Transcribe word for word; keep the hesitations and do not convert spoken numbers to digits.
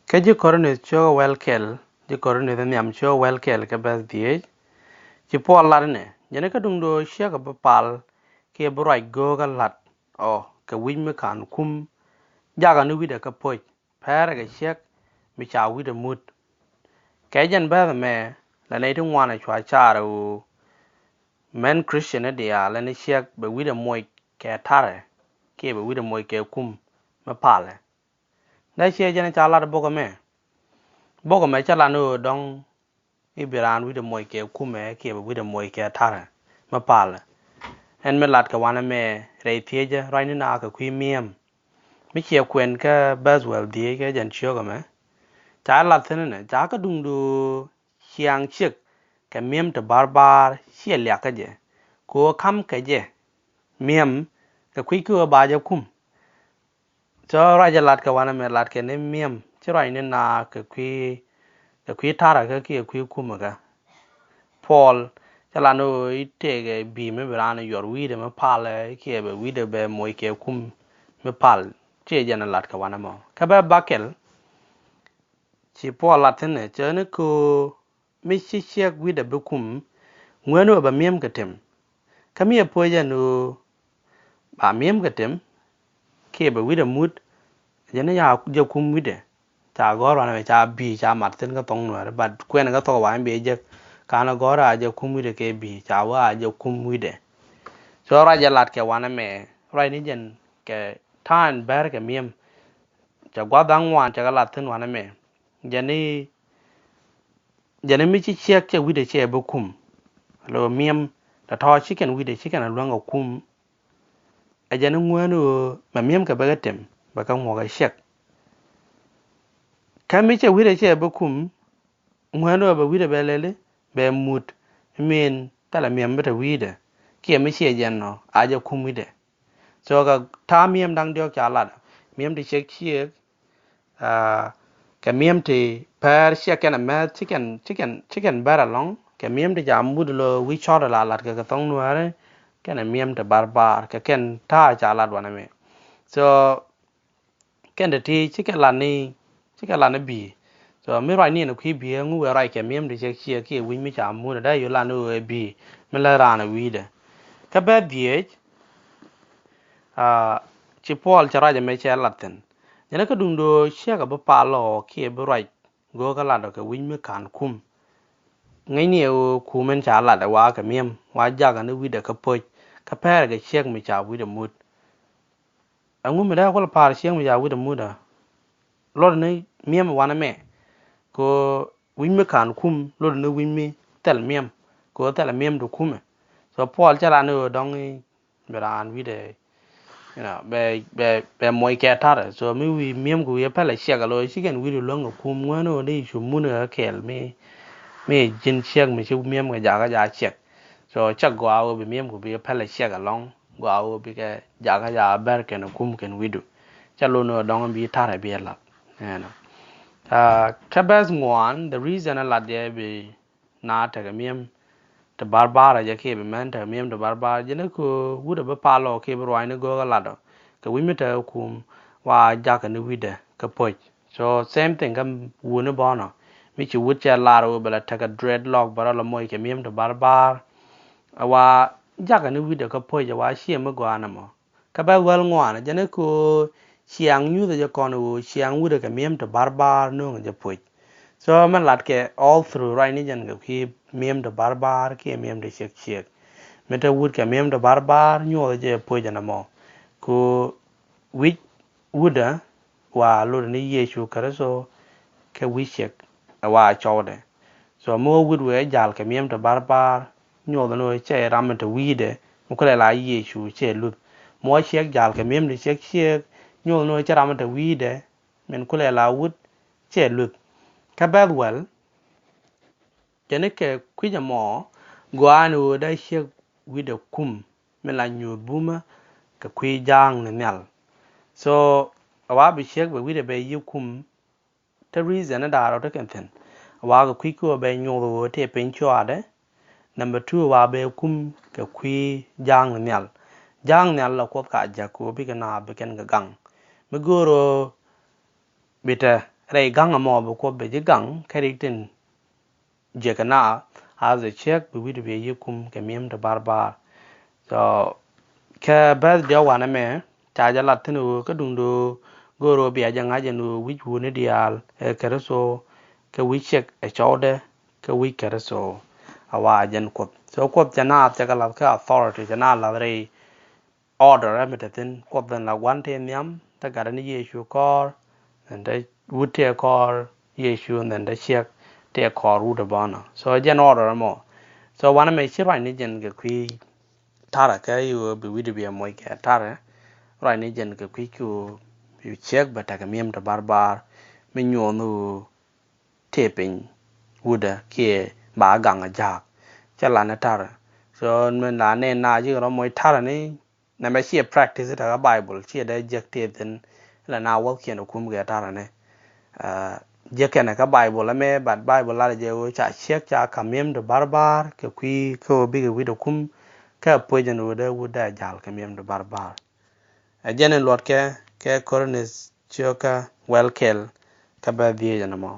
Kä ji̱ Korinth cio̱kä wäl kɛl, ji̱ Korinth nhiam cio̱kä wäl kɛl kä bɛ̈th dhieec. Ci Puɔl lat inɛ, jɛn i̱ kä duŋdu ciek a bi pal kiɛ bi ruac go̱o̱kä la̱t ɔ kɛ wi̱c mi ka̱n kum, jakä ni wi̱cdɛ kä po̱c, pɛrɛ kɛ ciek mi ca wi̱cdɛ mut. Kɛ jɛn bɛ̈th ɛmɛ, la nɛy ti ŋuan a cua car ɛ ɣöö mɛn Christian ni diaal ɛn ciek bɛ wi̱cdɛ moc kɛ ta̱rɛ kiɛ bɛ wi̱cdɛ moc kɛ kum mi palɛ. Dee ciɛ jɛn ca lat bok ɛmɛ. Bok ɛmɛ cä lat ni ɣöö dɔ̱ŋ i̱ bi raan wi̱cdɛ moc kɛ kumɛ kiɛ bi wi̱cdɛ moc kɛ ta̱rɛ mi palɛ. Ɛn mi lat kɛ wanɛ mɛ rɛy thiecä ruacni na kɛ kui̱ mi̱em. Mi ciɛ kuɛn kä bɛ̈th wäl dhieec kä jɛn ciök ɛmɛ. Ca lat thi̱n inɛ, ca kä duŋdu ciaŋ ciek kɛ mi̱em ti barbar ciɛ liak kä jɛ. Kɛ ɣöö ka̱m kɛ jɛ mi̱em kɛ kui̱ ki ɣöö ba jɛ kum. Cä ruac jɛ lat kɛ wanɛ mɛ lat kɛ ni mi̱em ci ruac ni na kɛ kui̱, kɛ kui̱ ta̱rä kä kiɛ kui̱ kumä kä. Puɔl cä lat ni ɣöö i̱ tëëkɛ bi̱i̱ mi bi raan yuɔr wi̱i̱dɛ mi palɛ kiɛ bɛ wi̱i̱dɛ bɛ moc kɛ kum mi pal. Ciɛ jɛn lat kɛ wanɛ mɔ kä bɛ bakɛl. Ci Puɔl lat thi̱n ɛ cä ni köö mi ci ciek wi̱cdɛ bi kum, ŋuɛ̈ni ɣöö bɛ mi̱em kɛ tem. Kä mi ɛ puɔ̱c ɛn ɣöö ba mi̱em kɛ tem kiɛ bɛ wi̱cdɛ mut, jɛn i̱ ca jɛ kum wi̱cdɛ. Ca gɔ̱r wanɛ mɛ ca bi̱i̱ ca mat thi̱n kä thok Nuääri, but kuɛn kä thok wanɛ bi jek. Ka̱n ɛ gɔ̱r a jɛ kum wi̱cdɛ kɛ bi̱i̱, ca wä a jɛ kum wi̱cdɛ. So ruac jɛ lat kɛ wanɛ mɛ ruac ni jɛn kɛ ta̱a̱n bɛr kɛ mi̱em. Cɛ gua̱th da̱ŋ ŋuan cɛ kɛ lat thi̱n wanɛ mɛ. Jɛn i̱ jɛn i̱ mi ci ciek cɛ wi̱cdɛ cɛ bi kum. Lo mi̱em tɔ̱tɔ̱ ci kɛn wi̱cdɛ ci kɛn a luäŋ kɛ kum. Ɛ jɛn i̱ ŋuäni ɣöö mɛ mi̱em kɛ bɛ kɛ tem bɛ kɛ ŋuɔk ɛ ciek. Kä mi cɛ wi̱cdɛ cɛ bi kum, ŋuäni ɣöö bɛ wi̱cdɛ bɛ lɛli bɛ mut. Min thilɛ mi̱em bi te wi̱i̱dɛ kiɛ mi ciɛ jɛn nɔ a jɛ kum wi̱cdɛ. So kɛ ta̱a̱ mi̱em da̱ŋ diɔ̱k ca lat, mi̱em ti ciek ciek, ah, kɛ mi̱em ti pɛr ciek kɛn a mɛth ci kɛn, ci kɛn, ci kɛn bɛr alɔŋ, kɛ mi̱em ti ca mut lo wi̱c cɔt la lat kɛ kɛ thok Nuääri, kɛn a mi̱em ti barbar, kɛ kɛn ta̱a̱ ca lat wanɛ mi. So kɛn ti ti ci kɛ lat ni, ci kɛ lat ni bi̱i̱. So mi ruac ni ɛn kui̱ bi̱i̱ ŋu wee ruac kɛ mi̱em ti ciek ciek kiɛ wi̱c mi ca mut dee yio̱ lat ni wee bi̱i̱ mi lät raan a wi̱i̱dɛ. Kä bɛ̈th dhieec, ah, ci Puɔl cɛ ruac ɛmɛ cɛ lat thi̱n. Jɛn i̱ kä duŋdu ciek a bi pal ɔ kiɛ bi ruac go̱o̱kä lat ɔ kɛ wi̱c mi ka̱n kum. Ŋäcni ɛ ɣöö kum ɛn ca lat ɛ wa kɛ mi̱em, wa jakä ni wi̱cdɛ kä po̱c, kä pɛrɛ kɛ ciek mi ca wi̱cdɛ mut. Ɛŋu mi dee kulɛ pa̱a̱r ciek mi ca wi̱cdɛ mut ɛ? Lot ni mi̱em wanɛ mɛ. Kɛ ɣöö wi̱c mi ka̱n kum lot ni wi̱c mi thil mi̱em. Kɛ ɣöö thil mi̱em ti kumɛ. So Puɔl cɛ lat ni ɣöö dɔ̱ŋ i̱ bi raan wi̱cdɛ, you know, bɛ, bɛ, bɛ moc kɛ ta̱rɛ. So mi wi̱i̱ mi̱em kɛ wi̱i̱ pɛlɛ ciek alo ci kɛn wi̱cdɛ luäŋ kɛ kum ŋuäni ɣöö ni cu mun kɛ kɛɛl mi, mi ji̱n ciek mi ci mi̱em kɛ jakä ja ciek. So cɛ gɔaa ɣöö bi mi̱em kɛ wi̱i̱ pɛlɛ ciek alɔŋ. Gɔaa ɣöö bikɛ jakä ja bɛr kɛn kum kɛn wi̱cdu. Cɛ lot ni ɣöö dɔ̱ŋ bi ta̱rɛ bi ɛ la̱th. Ɛnɔ. Ah, kä bɛ̈th ŋuan, the reason ɛ lat jɛ bi na tekɛ mi̱em ti barbar ɛ jɛ kiɛ bi mɛn tekɛ mi̱em ti barbar jɛ ni kɛ wut ɛ bi pal ɔ kiɛ bi ruac ni go̱o̱k ɛ lat ɔ. Kɛ wi̱c mi tekɛ kum wa jakä ni wi̱cdɛ kɛ po̱c. So same thing kä wuni bɔnɔ. Mi ci wut cɛ lar ɣöö bɛ la tekɛ dreadlock bɛ rɔ la moc kɛ mi̱em ti barbar. Ɛ wa jakä ni wi̱cdɛ kä po̱c ɛ wa ciɛ mi gɔaa nɛmɔ. Kä bɛ̈th wäl ŋuan jɛn i̱ kɛ ɣöö ciaŋ nyuthɛ jɛ kɔn ɣöö ciaŋ wutdɛ kɛ mi̱em ti barbar nööŋɛ jɛ po̱c. So mɛ latkɛ all through ruacni jɛn kɛ kui̱ mi̱em ti barbar kiɛ mi̱em ti ciek ciek. Mi te wut kɛ mi̱em ti barbar nyuɔthɛ jɛ po̱c ɛn ɛmɔ. Kɛ ɣöö wi̱c wutdä wa lotdɛ ni Yecu Kritho kɛ wi̱c ciek ɛ wa cɔwdɛ. So mi wä wut wëë jal kɛ mi̱em ti barbar nyuɔth ni wä cɛ ram mi te wi̱i̱dɛ mi kulɛ la Yecu cɛ luth. Mi wä ciek jal kɛ mi̱em ti ciek ciek nyuɔth ni wä cɛ ram mi te wi̱i̱dɛ min kulɛ la wut cɛ luth. Kä bɛ̈th wäl jɛn i̱ kɛ kui̱c ɛmɔ gɔaa ni wä dee ciek wi̱i̱dɛ kum mi la nyuuth bumä kɛ kui̱ ja̱a̱ŋ ni nhial. So ɛ wa bi ciek bɛ wi̱i̱dɛ bɛ yi kum. Te reason ni da̱a̱r ɔ te kɛn thi̱n. Wakɛ kui̱ ki wä bɛ nyuth ɣöö tëë piny cuaadɛ. Number two wa bɛ kum kɛ kui̱ ja̱a̱ŋ nhial. Ja̱a̱ŋ nhial la Kuoth ka jek kɛ ɣöö bikɛ naath bi kɛn kɛ gaŋ. Mi go̱o̱r ɣöö bi te rɛy gaŋ ɛmɔ bi Kuoth bɛ ji̱ gaŋ kɛ rik tin jiäk kɛ naath, a dhɛ ciek bi wi̱cdɛ bi yiëë kum kɛ mi̱em ti barbar. So kɛ bɛ̈th diɔ̱k wanɛ mɛ ca jɛ lat thi̱n ɣöö kä duŋdu go̱o̱r ɣöö bia jɛ ŋa̱c ɛn ɣöö wi̱c wutni diaal ɛ Kritho, kɛ wi̱c ciek ɛ cɔwdɛ, kɛ wi̱c Kritho a wa jɛn Kuoth. So Kuoth cɛ naath cɛ kɛ lath kä authority, cɛ naath lath rɛy order ɛ mi te thi̱n. Kuoth ɛn la gua̱n tëë nhiam, te gatdɛ ni Yecu kɔɔr, ɛn te wut tëë kɔɔr Yecu, ɛn te ciek tëë kɔɔr wut ɛ bɔnɔ. So jɛn order ɛmɔ. So wanɛ mɛ ci ruacni jɛn kɛ kui̱ ta̱rɛ kɛ i̱ ɣöö bi wi̱cdɛ bi ɛ moc kɛ ta̱rɛ. Ruacni jɛn kɛ kui̱ cu bi ciek bɛ tekɛ mi̱em ti barbar mi nyuɔth ni ɣöö tëë piny wutdɛ kiɛ ba gaŋ a ja̱a̱k. Cɛ lanɛ ta̱rɛ. So min la nɛn na ji̱ kɛ rɔ moc ta̱rɛ ni nɛmɛ ciɛ practice tekɛ Bible, ciɛ dee jiäk tëë thi̱n. La na wäthkiɛn ɛ kum kɛ ta̱rɛ ni jiäk kɛnɛ kä Bible ɛmɛ, but Bible latdɛ jɛ ɣöö ca ciek ca ka̱m mi̱em ti barbar kɛ kui̱ kä ɣöö bikɛ wi̱cdɛ kum. Kä puec ɛn ɣöö dee wutdɛ a ja̱l kɛ mi̱em ti barbar. Ɛ jɛn in luɔtkɛ kɛ Korinth ciökä wäl kɛl kä bɛ̈th dhieec ɛn ɛmɔ.